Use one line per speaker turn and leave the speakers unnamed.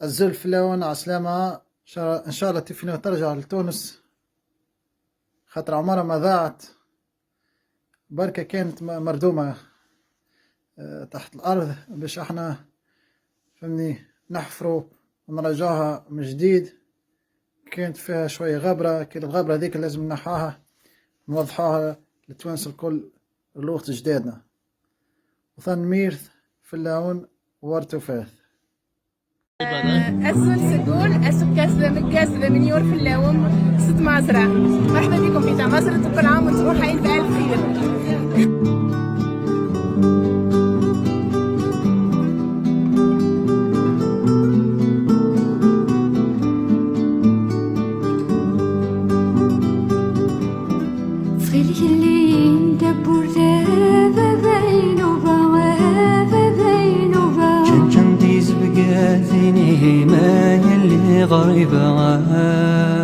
Azul fellawen، عسلامة. إن شاء الله تيفيناغ ترجع لتونس، خاطر عمرها ما ضاعت، بركة كانت مردومة تحت الأرض باش احنا فهمني نحفروا ونرجعها من جديد. كانت فيها شوية غبرة، كل الغبرة هذيك لازم نحاها، نوضحوها للتوانسة الكل لغة جدادنا. Tanemmirt fellawen war tufat.
Azul سجول أسكاس مكاس منيور في اللاوم ست معزرة. مرحبا بكم في تمازرة، وكل عام وانتم حيين بألف خير.
غريبة.